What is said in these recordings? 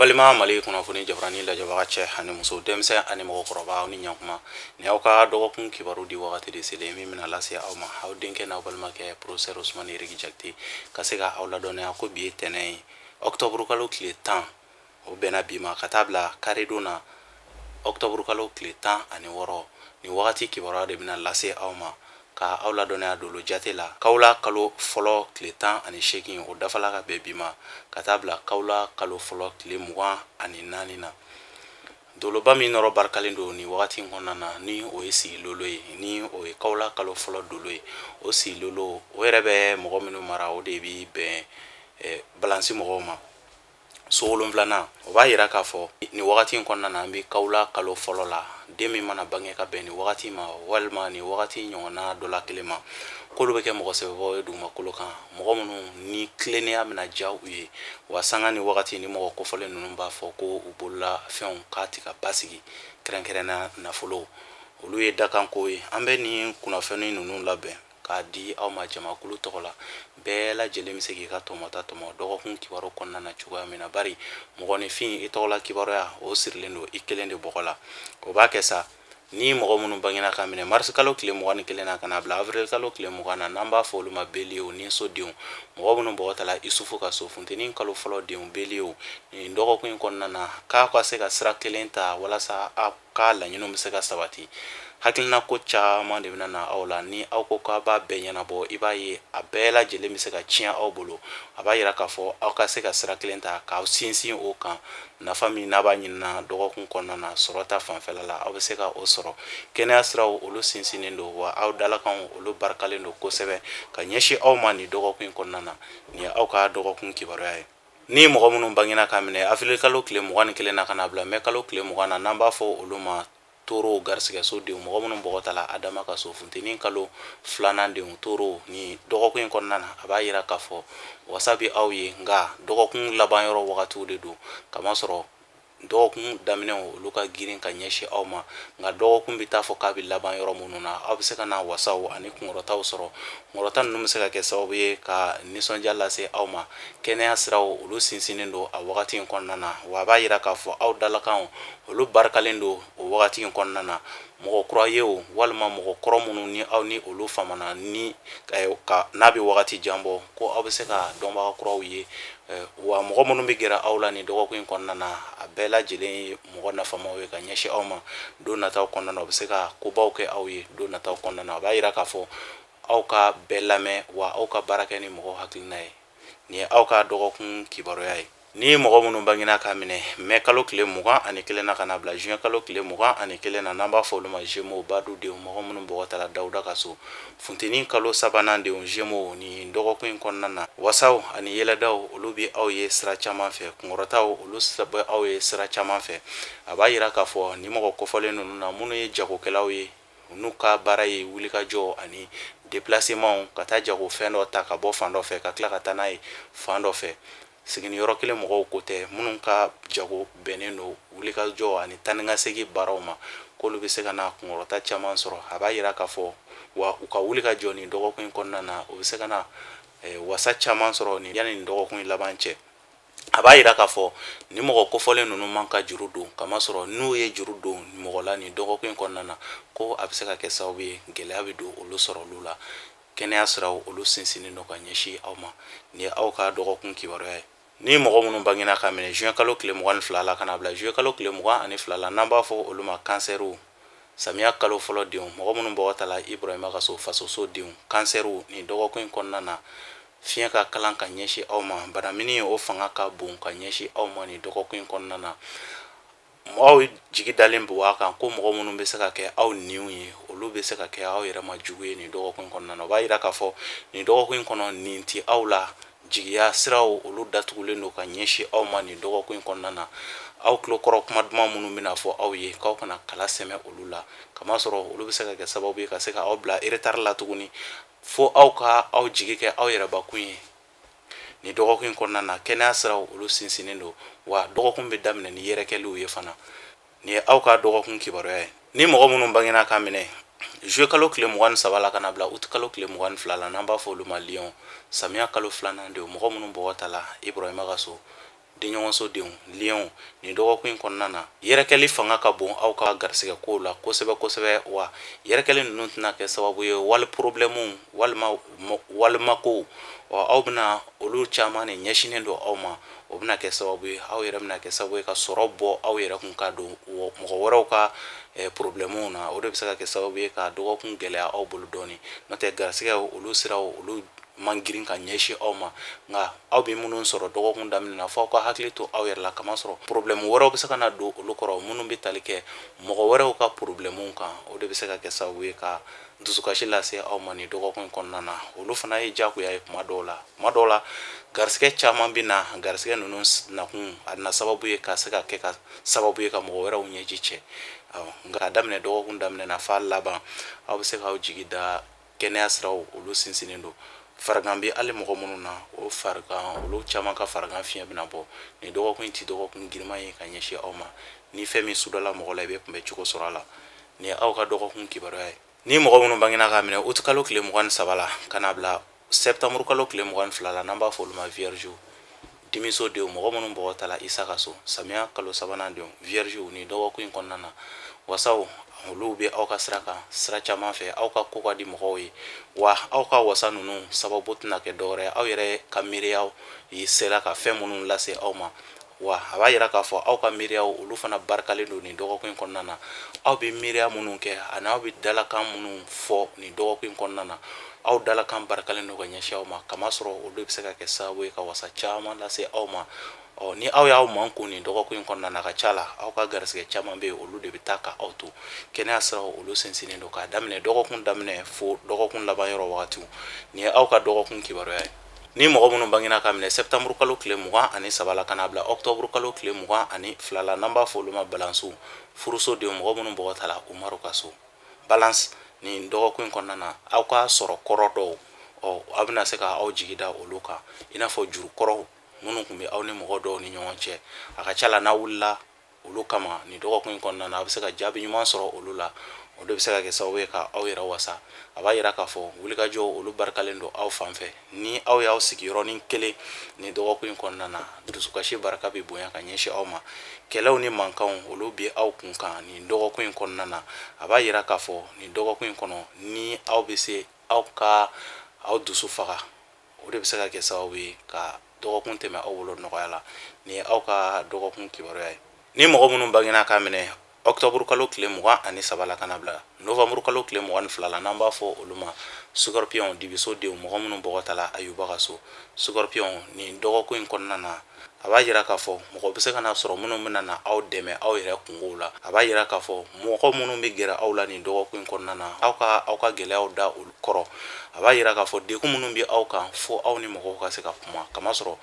Balima Mali kunnafoni jabarani lajɛbaga, cɛ ani muso, denmisɛn ani mɔgɔkɔrɔba, aw ni ɲakuma. Ni aw ka dɔgɔkun kibaru di wagati de selen min bɛna lase aw ma, aw denkɛ n'aw balimakɛ professeur Usumani Eriki Jakite, ka se ka aw ladɔnniya ko bi ye tɛnɛn ye, octobre kalo tile 10, o bɛnna bi ma, ka taa bila karidon na, octobre kalo tile 16. Nin wagati kibaruya de bɛna lase aw ma ka aw ladɔnniya dolo jate la. Kawula kalo fɔlɔ tile 18, o dafala ka bɛn bi ma, ka taa bila kawula kalo fɔlɔ tile 24 na. Doloba min nɔrɔ barikalen don nin wagati in kɔnɔna na, ni o ye sigilolo ye, ni o ye kawula kalo fɔlɔ dolo ye, o sigilolo o yɛrɛ bɛ mɔgɔ minnu mara, o de bɛ bɛn balansi mɔgɔw ma, so wolonfilanan. O b'a yira k'a fɔ nin wagati in kɔnɔna na, an bɛ kawula kalo fɔlɔ la, den min mana bange ka bɛn nin wagati ma walima nin wagati ɲɔgɔnna dɔ la kelen ma, k'olu bɛ kɛ mɔgɔ sɛbɛbaw ye dugumakolo kan, mɔgɔ minnu ni tilennenya bɛna diya u ye. Wa sanga ni wagati ni mɔgɔ kofɔlen ninnu b'a fɔ ko u bolola fɛnw k'a ti ka basigi, kɛrɛnkɛrɛnnenya nafolo, olu ye dakanko ye. An bɛ nin kunnafoni ninnu labɛn k'a di aw ma jamakulu tɔgɔ la. Bɛɛ lajɛlen bɛ se k'i ka tɔmɔta tɔmɔ dɔgɔkun kibaru kɔnɔna na cogoya min na, bari mɔgɔninfin i tɔgɔla kibaruya, o sirilen don i kelen de bɔgɔ la. O b'a kɛ sa, ni mɔgɔ minnu bangena ka minɛ marisi kalo tile 21 na ka na bila avril kalo tile 20 na, n'an b'a fɔ olu ma beliyew ni so denw, mɔgɔ minnu bɔgɔ tala Isufu ka so, funteni kalo fɔlɔ denw, beliyew, nin dɔgɔkun in kɔnɔna na, k'a ka se ka sira kelen ta walasa a ka laɲiniw bɛ se ka sabati. Hakilina ko caman de bɛna na aw la. Ni aw ko k'a b'a bɛɛ ɲɛnabɔ, i b'a ye a bɛɛ lajɛlen bɛ se ka tiɲɛ aw bolo. A b'a yira k'a fɔ aw ka se ka sira kelen ta k'aw sinsin o kan. Nafa min n'a b'a ɲinina dɔgɔkun kɔnɔna na, sɔrɔ ta fanfɛla la, aw bɛ se ka o sɔrɔ. Kɛnɛya siraw, olu sinsinnen don, wa aw dalakanw, olu barikalen don kosɛbɛ ka ɲɛsin aw ma nin dɔgɔkun in kɔnɔna na. Nin ye aw ka dɔgɔkun kibaruya ye. Ni mɔgɔ minnu bangena ka minɛ avril kalo tile 21 na ka na bila mɛ kalo tile 20 na, n'an b'a fɔ olu ma toro garisigɛso denw, mɔgɔ minnu bɔgɔ tala Adama ka so, funteni kalo filanan denw, toro, ni dɔgɔkun in kɔnɔna na, a b'a yira k'a fɔ wasa bɛ aw ye, nka dɔgɔkun laban yɔrɔ wagatiw de don, kamasɔrɔ dɔgɔkun daminɛw, olu ka girin ka ɲɛsin aw ma. Nka dɔgɔkun bɛ taa fɔ k'a bɛ laban yɔrɔ minnu na, aw bɛ se ka na wasaw ani kunkɔrɔtaw sɔrɔ. Kunkɔrɔta ninnu bɛ se ka kɛ sababu ye ka nisɔndiya lase aw ma. Kɛnɛya siraw, olu sinsinnen don a wagati in kɔnɔna na, wa a b'a yira k'a fɔ aw dalakanw, olu barikalen don o wagati in kɔnɔna na. Mɔgɔ kura ye o, walima mɔgɔ kɔrɔ minnu ni aw ni olu famana ni ka n'a bɛ wagati jan bɔ, ko aw bɛ se ka dɔnbaga kuraw ye. Wa mɔgɔ minnu bɛ gɛrɛ aw la nin dɔgɔkun in kɔnɔna na, a bɛɛ lajɛlen ye mɔgɔ nafamaw ye ka ɲɛsin aw ma don nataw kɔnɔna na. U bɛ se ka kobaw kɛ aw ye don nataw kɔnɔna na. A b'a yira k'a fɔ aw ka bɛɛ lamɛn, wa aw ka baara kɛ ni mɔgɔ hakilina ye. Nin ye aw ka dɔgɔkun kibaruya ye. Ni mɔgɔ minnu bangena ka minɛ mɛ kalo tile 21 na ka na bila juin kalo tile 21 na, n'an b'a fɔ olu ma Gémeaux, badu denw, mɔgɔ minnu bɔgɔ tala Dawuda ka so, funteni kalo sabanan denw, Gémeaux, nin dɔgɔkun in kɔnɔna na, wasaw ani yɛlɛdaw, olu bɛ aw ye sira caman fɛ. Kunkɔrɔtaw, olu bɛ aw ye sira caman fɛ. A b'a yira k'a fɔ ni mɔgɔ kofɔlen ninnu na, minnu ye jagokɛlaw ye, n'u ka baara ye wulikajɔ ani déplacement, ka taa jagofɛn dɔ ta ka bɔ fan dɔ fɛ ka tila ka taa n'a ye fan dɔ fɛ, sigini yɔrɔ kelen mɔgɔw ko tɛ, minnu ka jago bɛnnen don wulikajɔ ani taa ni ka segin baaraw ma, k'olu bɛ se ka na kunkɔrɔta caman sɔrɔ. A b'a yira k'a fɔ wa u ka wulikajɔ nin dɔgɔkun in kɔnɔna na, u bɛ se ka na wasa caman sɔrɔ nin yanni nin dɔgɔkun in laban cɛ. A b'a yira k'a fɔ ni mɔgɔ kofɔlen ninnu man ka juru don, kamasɔrɔ n'u ye juru don mɔgɔ la nin dɔgɔkun in kɔnɔna na, ko a bɛ se ka kɛ sababu ye gɛlɛya bɛ don olu sɔrɔli la. Kɛnɛya siraw, olu sinsinnen don ka ɲɛsin aw ma. Nin ye aw ka dɔgɔkun kibaruya ye. Ni mɔgɔ minnu bangena ka minɛ juin kalo tile 22 la ka na bila juillet kalo tile 22 la, n'an b'a fɔ olu ma kansɛriw, samiya kalo fɔlɔ denw, mɔgɔ minnu bɔgɔ tala Ibrahima ka so, fasoso denw, kansɛriw, nin dɔgɔkun in kɔnɔna na, fiɲɛ ka kalan ka ɲɛsin aw ma. Banamini, o fanga ka bon ka ɲɛsin aw ma nin dɔgɔkun in kɔnɔna na. Mɔgɔw jigi dalen bɔ a kan ko mɔgɔ minnu bɛ se ka kɛ aw niw ye, olu bɛ se ka kɛ aw yɛrɛ ma jugu ye nin dɔgɔkun in kɔnɔna na. O b'a yira k'a fɔ nin dɔgɔkun in kɔnɔ, nin tɛ aw la. Jigiya siraw, olu datugulen don ka ɲɛsin aw ma nin dɔgɔkun in kɔnɔna na. Aw tulo kɔrɔ kuma duman minnu bɛna fɔ aw ye, k'aw kana kala sɛmɛ olu la, kamasɔrɔ olu bɛ se ka kɛ sababu ye ka se ka aw bila retard la tuguni, fo aw ka aw jigi kɛ aw yɛrɛbakun ye nin dɔgɔkun in kɔnɔna na. Kɛnɛya siraw, olu sinsinnen don, wa dɔgɔkun bɛ daminɛ ni yɛrɛkɛliw ye fana. Nin ye aw ka dɔgɔkun kibaruya ye. Ni mɔgɔ minnu bangena ka minɛ juillet kalo tile 23 la ka na bila août kalo tile 22 la, n'an b'a fɔ olu ma lion, samiya kalo filanan de, mɔgɔ minnu bɔgɔ tala Ibrahima ka so. Denɲɔgɔnso denw, lionw, nin dɔgɔkun in kɔnɔna na, yɛrɛkɛli fanga ka bon aw ka garisɛgɛ kow la kosɛbɛ kosɛbɛ. Wa yɛrɛkɛli ninnu tɛna kɛ sababu ye wali problɛmuw walima walimakow, aw bɛna olu caman de ɲɛsinnen don aw ma. O bɛna kɛ sababu ye aw yɛrɛ bɛna kɛ sababu ye ka sɔrɔ bɔ aw yɛrɛ kun ka don mɔgɔ wɛrɛw ka problɛmuw na. O de bɛ se ka kɛ sababu ye ka dɔgɔkun gɛlɛya aw bolo dɔɔnin. N'o tɛ, garisɛgɛ olu siraw olu man girin ka ɲɛsin aw ma. Nka aw bɛ minnu sɔrɔ dɔgɔkun daminɛ na, fo aw ka hakili to aw yɛrɛ la, kamasɔrɔ problème wɛrɛw bɛ se ka na don olu kɔrɔ minnu bɛ tali kɛ mɔgɔ wɛrɛw ka problème kan. O de bɛ se ka kɛ sababu ye ka dusukasi lase aw ma nin dɔgɔkun in kɔnɔna na. Olu fana ye diyagoya ye kuma dɔw la. Kuma dɔw la, garisɛgɛ caman bɛ na. Garisɛgɛ ninnu nakun a na sababu ye ka se ka kɛ ka sababu ye ka mɔgɔ wɛrɛw ɲɛji cɛ. Nka ka daminɛ dɔgɔkun daminɛ na f'a laban, aw bɛ se k'aw jigi da kɛnɛya siraw olu sinsinnen don. Farigan bɛ hali mɔgɔ minnu na, o farigan olu caman ka farigan fiɲɛ bɛna bɔ. Nin dɔgɔkun in tɛ dɔgɔkun girinman ye ka ɲɛsin aw ma. Ni fɛn min sudala mɔgɔ la, i bɛ kunbɛ cogo sɔrɔ a la. Nin ye aw ka dɔgɔkun kibaruya ye. Ni mɔgɔ minnu bangena k'a minɛ uti kalo tile 23 la ka n'a bila sɛptanburu kalo tile 22 la, n'an b'a fɔ olu ma vierge, dimiso denw, mɔgɔ minnu bɔgɔ tala Isa ka so, samiya kalo sabanan denw, vierge, nin dɔgɔkun in kɔnɔna na, wasaw olu bɛ aw ka sira kan sira caman fɛ. Aw ka ko ka di mɔgɔw ye, wa aw ka wasa ninnu sababu tɛna kɛ dɔwɛrɛ ye aw yɛrɛ ka miiriyaw sera ka fɛn minnu lase aw ma. Wa a b'a yira k'a fɔ aw ka miiriyaw olu fana barikalen don nin dɔgɔkun in kɔnɔna na. Aw bɛ miiriya minnu kɛ ani aw bɛ dalakan minnu fɔ nin dɔgɔkun in kɔnɔna na, aw dalakan barikalen don ka ɲɛsin aw ma, kamasɔrɔ olu bɛ se ka kɛ sababu ye ka wasa caman lase aw ma. Ɔ ni aw y'aw mankun nin dɔgɔkun in kɔnɔna na, a ka ca la aw ka garisɛgɛ caman bɛ yen, olu de bɛ taa ka aw to. Kɛnɛya siraw olu sinsinnen don k'a daminɛ dɔgɔkun daminɛ fo dɔgɔkun laban yɔrɔ wagatiw. Nin ye aw ka dɔgɔkun kibaruya ye. Ni mɔgɔ minnu bangena k'a minɛ sɛptanburu kalo tile 23 la ka n'a bila ɔkutɔburu kalo tile 22 la, n'an b'a fɔ olu ma balansiw, furuso denw, mɔgɔ minnu bɔgɔ tala Umaru ka so, balance, nin dɔgɔkun in kɔnɔna na, aw ka sɔrɔ kɔrɔ dɔw, ɔ aw bɛna se ka aw jigi da olu kan, i n'a fɔ juru kɔrɔw minnu tun bɛ aw ni mɔgɔ dɔw ni ɲɔgɔn cɛ. A ka ca la, n'a wulila olu kama nin dɔgɔkun in kɔnɔna na, a bɛ se ka jaabi ɲuman sɔrɔ olu la. O de bɛ se ka kɛ sababu ye ka aw yɛrɛ wasa. A b'a yira k'a fɔ wulikajɔ olu barikalen don aw fan fɛ. Ni aw y'aw sigi yɔrɔnin kelen nin dɔgɔkun in kɔnɔna na, dusukasi barika bɛ bonya ka ɲɛsin aw ma. Kɛlɛw ni mankanw olu bɛ aw kun kan nin dɔgɔkun in kɔnɔna na. A b'a yira k'a fɔ nin dɔgɔkun in kɔnɔ, ni aw bɛ se aw ka aw dusu faga, o de bɛ se ka kɛ sababu ye ka dɔgɔkun tɛmɛ aw bolo nɔgɔya la. Nin ye aw ka dɔgɔkun kibaruya ye. Ni mɔgɔ minnu bangena k'a minɛ ɔkutɔburu kalo tile 23 la ka na bila novanburu kalo tile 22 la, n'an b'a fɔ olu ma scorpion, dibiso denw, mɔgɔ minnu bɔgɔ tala Ayuba ka so, scorpion, nin dɔgɔkun in kɔnɔna na, a b'a yira k'a fɔ mɔgɔ bɛ se ka na sɔrɔ minnu bɛna na aw dɛmɛ aw yɛrɛ kunkow la. A b'a yira k'a fɔ mɔgɔ minnu bɛ gɛrɛ aw la nin dɔgɔkun in kɔnɔna na, aw ka aw ka gɛlɛyaw da olu kɔrɔ. A b'a yira k'a fɔ degun minnu bɛ aw kan, fo aw ni mɔgɔw ka se ka kuma, kamasɔrɔ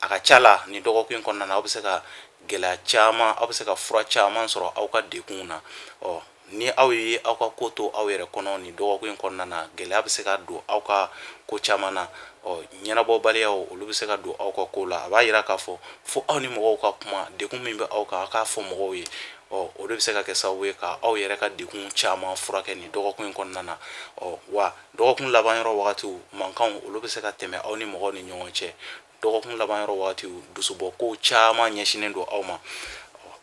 a ka ca la nin dɔgɔkun in kɔnɔna na, aw bɛ se ka gɛlɛya caman, aw bɛ se ka fura caman sɔrɔ aw ka degunw na. Ɔ ni aw ye aw ka ko to aw yɛrɛ kɔnɔ nin dɔgɔkun in kɔnɔna na, gɛlɛya bɛ se ka don aw ka ko caman na. Ɔ ɲɛnabɔbaliyaw olu bɛ se ka don aw ka ko la. A b'a yira k'a fɔ fo aw ni mɔgɔw ka kuma. Degun min bɛ aw kan, aw k'a fɔ mɔgɔw ye. Ɔ o de bɛ se ka kɛ sababu ye ka aw yɛrɛ ka degun caman furakɛ nin dɔgɔkun in kɔnɔna na. Ɔ wa dɔgɔkun laban yɔrɔ wagatiw, mankanw olu bɛ se ka tɛmɛ aw ni mɔgɔw ni ɲɔgɔn cɛ. Dɔgɔkun laban yɔrɔ wagatiw, dusubɔkow caman ɲɛsinnen don aw ma.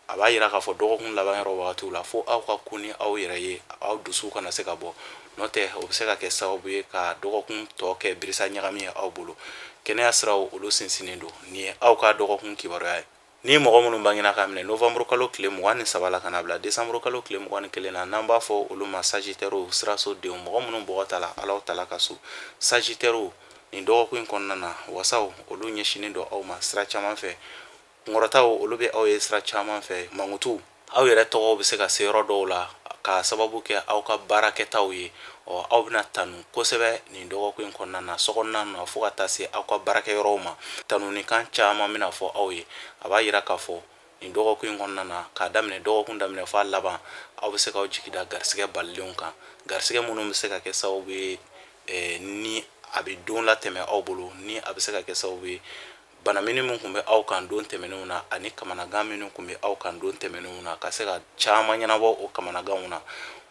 A b'a yira k'a fɔ dɔgɔkun laban yɔrɔ wagatiw la, fo aw ka kun ni aw yɛrɛ ye, aw dusu kana se ka bɔ. N'o tɛ, o bɛ se ka kɛ sababu ye ka dɔgɔkun tɔ kɛ birisa ɲagami ye aw bolo. Kɛnɛya siraw olu sinsinnen don. Nin ye aw ka dɔgɔkun kibaruya ye. Ni mɔgɔ minnu bangena k'a minɛ novanburu kalo tile 23 la ka na bila desanburu kalo tile 21 na, n'an b'a fɔ olu ma sagittairew, siraso denw, mɔgɔ minnu bɔgɔ tala Alahu tala ka so, sagittairew, nin dɔgɔkun in kɔnɔna na, wasaw olu ɲɛsinnen don aw ma sira caman fɛ. Kunkɔrɔtaw olu bɛ aw ye sira caman fɛ. Mankutuw, aw yɛrɛ tɔgɔw bɛ se ka se yɔrɔ dɔw la k'a sababu kɛ aw ka baarakɛtaw ye. Ɔ aw bɛna tanu kosɛbɛ nin dɔgɔkun in kɔnɔna na, sokɔnɔna na fo ka taa se aw ka baarakɛyɔrɔw ma. Tanunikan caman bɛna fɔ aw ye. A b'a yira k'a fɔ nin dɔgɔkun in kɔnɔna na, k'a daminɛ dɔgɔkun daminɛ f'a laban, aw bɛ se k'aw jigi da garisɛgɛ balilenw kan, garisɛgɛ minnu bɛ se ka kɛ sababu ye ni a bɛ don latɛmɛ aw bolo, ni a bɛ se ka kɛ sababu ye banamini min tun bɛ aw kan don tɛmɛnenw na ani kamanagan minnu tun bɛ aw kan don tɛmɛnenw na, ka se ka caman ɲɛnabɔ o kamanaganw na.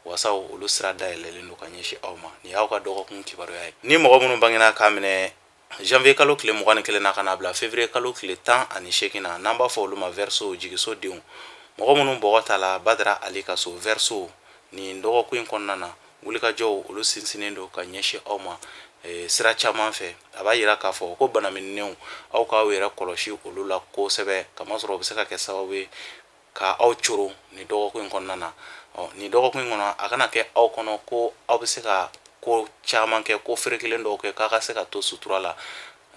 Wasaw olu sira dayɛlɛlen don ka ɲɛsin aw ma. Nin y'aw ka dɔgɔkun kibaruya ye. Ni mɔgɔ minnu bangena k'a minɛ Janvier kalo tile 21 na ka n'a bila février kalo tile 18 na, n'an b'a fɔ olu ma Verseau, jigiso denw, mɔgɔ minnu bɔgɔ ta la Badara Ali ka so, Verseau, nin dɔgɔkun in kɔnɔna na, wulikajɔw olu sinsinnen don ka ɲɛsin aw ma sira caman fɛ. A b'a yira k'a fɔ ko banaminɛnw, aw k'aw yɛrɛ kɔlɔsi olu la kosɛbɛ, kamasɔrɔ o bɛ se ka kɛ sababu ye ka aw coron nin dɔgɔkun in kɔnɔna na. Ɔ, nin dɔgɔkun in kɔnɔ, a kana kɛ aw kɔnɔ ko aw bɛ se ka ko caman kɛ, ko ferekelen dɔw kɛ k'a ka se ka to sutura la.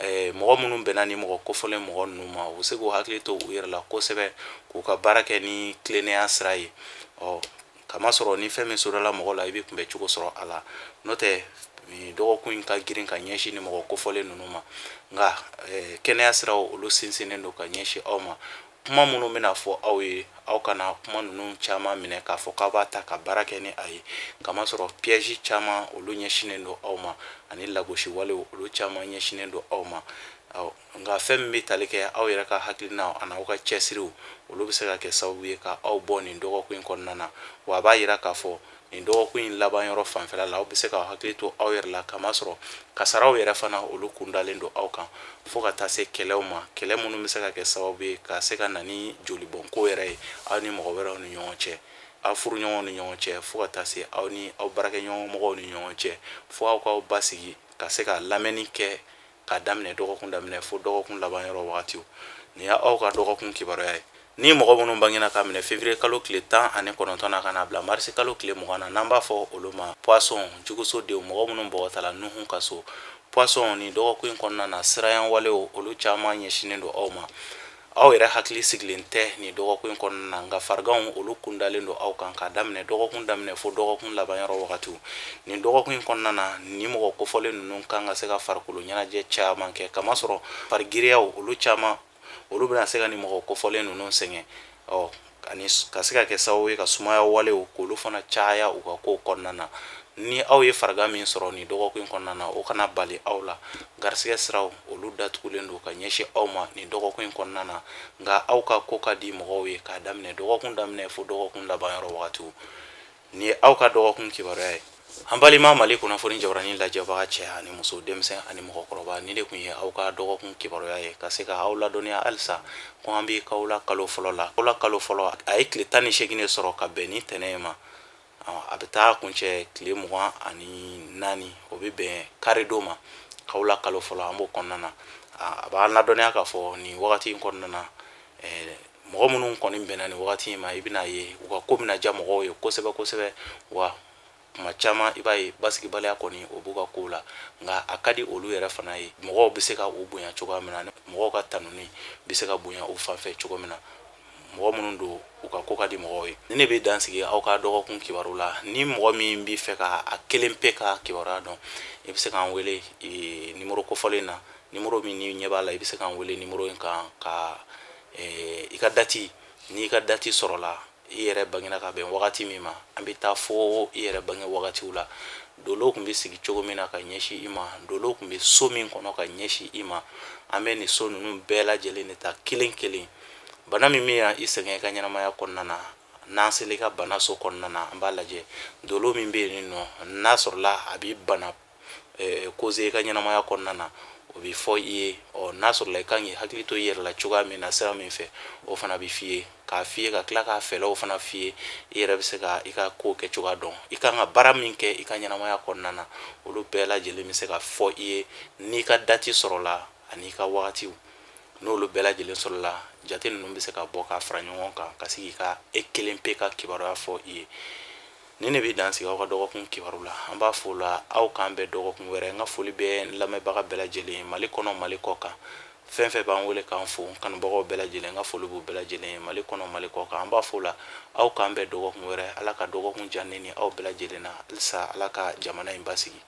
Mɔgɔ minnu bɛnna ni mɔgɔ kofɔlen mɔgɔ ninnu ma, u bɛ se k'u hakili to u yɛrɛ la kosɛbɛ, k'u ka baara kɛ ni tilennenya sira ye. Ɔ, kamasɔrɔ ni fɛn min sɔrɔla mɔgɔ la, i bɛ kunbɛ cogo sɔrɔ a la. N'o tɛ, nin dɔgɔkun in ka girin ka ɲɛsin ni mɔgɔ kofɔlen ninnu ma, nka kɛnɛya siraw olu sinsinnen don ka ɲɛsin aw ma. Kuma minnu bɛna fɔ aw ye, aw kana kuma ninnu caman minɛ k'a fɔ k'aw b'a ta ka baara kɛ ni a ye, kamasɔrɔ piège caman olu ɲɛsinnen don aw ma, ani lagosi walew olu caman ɲɛsinnen don aw ma. Nka fɛn min bɛ tali kɛ aw yɛrɛ ka hakilinaw ani aw ka cɛsiriw, olu bɛ se ka kɛ sababu ye ka aw bɔ nin dɔgɔkun in kɔnɔna na. Wa a b'a yira k'a fɔ nin dɔgɔkun in laban yɔrɔ fanfɛla la, aw bɛ se k'aw hakili to aw yɛrɛ la, kamasɔrɔ kasaraw yɛrɛ fana olu kundalen don aw kan, fo ka taa se kɛlɛw ma, kɛlɛ minnu bɛ se ka kɛ sababu ye ka se ka na ni jolibɔnko yɛrɛ ye aw ni mɔgɔ wɛrɛw ni ɲɔgɔn cɛ, aw furuɲɔgɔnw ni ɲɔgɔn cɛ, fo ka taa se aw ni aw baarakɛɲɔgɔnmɔgɔw ni ɲɔgɔn cɛ, fo aw k'aw basigi ka se ka lamɛnni kɛ k'a daminɛ dɔgɔkun daminɛ fo dɔgɔkun laban yɔrɔ wagatiw. Nin y'aw ka dɔgɔkun kibaruya ye. Ni mɔgɔ minnu bangena k'a minɛ février kalo tile 19 na ka n'a bila marisi kalo tile 20 na, n'an b'a fɔ olu ma poisson, juguso denw, mɔgɔ minnu bɔgɔtala Nuhu ka so, poisson, nin dɔgɔkun in kɔnɔna na, siranya walew olu caman ɲɛsinnen don aw ma. Aw yɛrɛ hakili sigilen tɛ nin dɔgɔkun in kɔnɔna na, nka fariganw olu kundalen don aw kan k'a daminɛ dɔgɔkun daminɛ fo dɔgɔkun laban yɔrɔ wagatiw. Nin dɔgɔkun in kɔnɔna na, nin mɔgɔ kofɔlen ninnu kan ka se ka farikolo ɲɛnajɛ caman kɛ, kamasɔrɔ farigiriyaw olu caman olu bɛna se ka nin mɔgɔ kofɔlen ninnu sɛgɛn, ɔ, ani ka se ka kɛ sababu ye ka sumaya walew k'olu fana caya u ka kow kɔnɔna na. Ni aw ye farigan min sɔrɔ nin dɔgɔkun in kɔnɔna na, o kana bali aw la. Garisigɛ siraw olu datugulen don ka ɲɛsin aw ma nin dɔgɔkun in kɔnɔna na, nka aw ka ko ka di mɔgɔw ye k'a daminɛ dɔgɔkun daminɛ fo dɔgɔkun laban yɔrɔ wagatiw. Nin ye aw ka dɔgɔkun kibaruya ye. An balima Mali kunnafoni jabaranin lajɛbaga, cɛ ani muso, denmisɛn ani mɔgɔkɔrɔba, nin de tun ye aw ka dɔgɔkun kibaruya ye, ka se ka aw ladɔnniya halisa ko an bɛ kawula kalo fɔlɔ la. Kawula kalo fɔlɔ, a ye tile 18 de sɔrɔ ka bɛn ni tɛnɛn ye ma. A bɛ taa kuncɛ tile 24, o bɛ bɛn karidon ma. Kawula kalo fɔlɔ, an b'o kɔnɔna na. A b'an ladɔnniya k'a fɔ nin wagati in kɔnɔna na, mɔgɔ minnu kɔni bɛnna nin wagati in ma, i bɛna ye u ka ko bɛna diya mɔgɔw ye kosɛbɛ kosɛbɛ. Wa tuma caman, i b'a ye basigibaliya kɔni o b'u ka kow la, nka a ka di olu yɛrɛ fana ye mɔgɔw bɛ se ka u bonya cogoya min na, mɔgɔw ka tanuni bɛ se ka bonya u fan fɛ cogo min na. Mɔgɔ minnu don, u ka ko ka di mɔgɔw ye. Ni ne bɛ dan sigi aw ka dɔgɔkun kibaru la. Ni mɔgɔ min bɛ fɛ ka a kelen pe ka kibaruya dɔn, i bɛ se k'an wele nimoro kofɔlen na, nimoro min ni ɲɛ b'a la. I bɛ se k'an wele nimoro in kan ka i ka dati, n'i ka dati sɔrɔla, i yɛrɛ bangena ka bɛn wagati min ma, an bɛ taa fo i yɛrɛ bange wagatiw la, dolo tun bɛ sigi cogo min na ka ɲɛsin i ma, dolo tun bɛ so min kɔnɔ ka ɲɛsin i ma. An bɛ nin so ninnu bɛɛ lajɛlen de ta kelen kelen. Bana min bɛ i sɛgɛn i ka ɲɛnamaya kɔnɔna na, n'an sera i ka bana so kɔnɔna na, an b'a lajɛ dolo min bɛ yen nɔ, n'a sɔrɔla a bɛ bana causer i ka ɲɛnamaya kɔnɔna na, o bɛ fɔ i ye. Ɔ, n'a sɔrɔla i kan k'i hakili to i yɛrɛ la cogoya min na, sira min fɛ, o fana bɛ f'i ye, k'a f'i ye, ka tila k'a fɛɛrɛw fana f'i ye, i yɛrɛ bɛ se ka i ka ko kɛ cogoya dɔn, i kan ka baara min kɛ i ka ɲɛnamaya kɔnɔna na, olu bɛɛ lajɛlen bɛ se ka fɔ i ye n'i ka dati sɔrɔla ani i ka wagatiw. N'olu bɛɛ lajɛlen sɔrɔla, jate ninnu bɛ se ka bɔ k'a fara ɲɔgɔn kan ka se k'i ka e kelen pe ka kibaruya fɔ i ye. Ni ne bɛ dan sigi aw ka dɔgɔkun kibaru la. An b'a fɔ la, aw k'an bɛn dɔgɔkun wɛrɛ. N ka foli bɛ n lamɛnbaga bɛɛ lajɛlen, Mali kɔnɔ, Mali kɔ kan, fɛn fɛn b'an wele k'an fo, n kanubagaw bɛɛ lajɛlen, n ka foli b'u bɛɛ lajɛlen ye, Mali kɔnɔ, Mali kɔ kan. An b'a fɔ la, aw k'an bɛn dɔgɔkun wɛrɛ. Ala ka dɔgɔkun diya ne ni aw bɛɛ lajɛlen na. Halisa, Ala ka jamana in basigi.